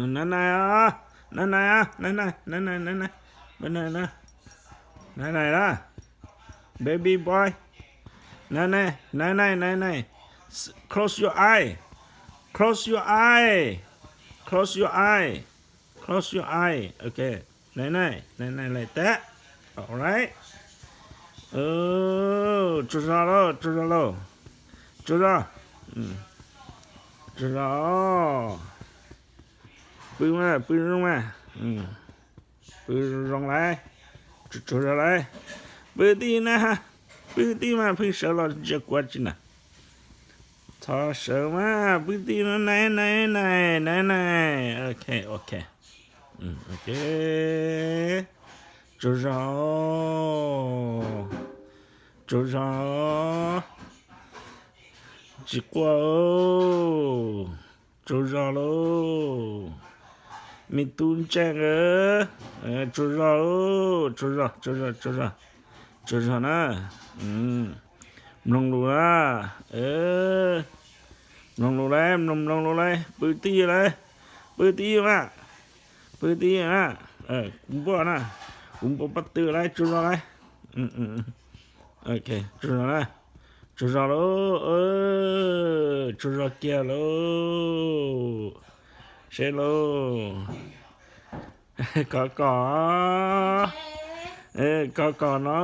Nai nai os, nai nai os, nai nai, nai nai, nai nai, nai nai, nai nai na, baby boy, nai nai, nai nai, nai nai, close your eye, close your eye, close your eye, close your eye, okay, nai nai, nai nai like that, alright, tsaug zog lauj, tsaug zog lauj, tsaug zog, tsaug zog, pw mas pw zoo mas, pw zoo lawm, tsaug zog lawm, pw tij na, pw tij mas pheej sawv los ntsia kuv tsi na, thov sawv mas pw tij na, nai nai nai nai nai, okay, okay, tsaug zog, tsaug zog, tsis quaj, tsaug zog lauj, me tub ntseeg, tsaug zog, tsaug zog, tsaug zog, tsaug zog, tsaug zog na, mloog lus na, mloog lus lauj, mloog mloog lus lauj, pw tij lauj, pw tij mas, pw tij na, kuv npuaj na, kuv npuaj pob tw lauj, tsaug zog lauj, tsaug zog na, tsaug zog lauj, tsaug zog kiag lauj, seb lauj, kov kom, kov kom no,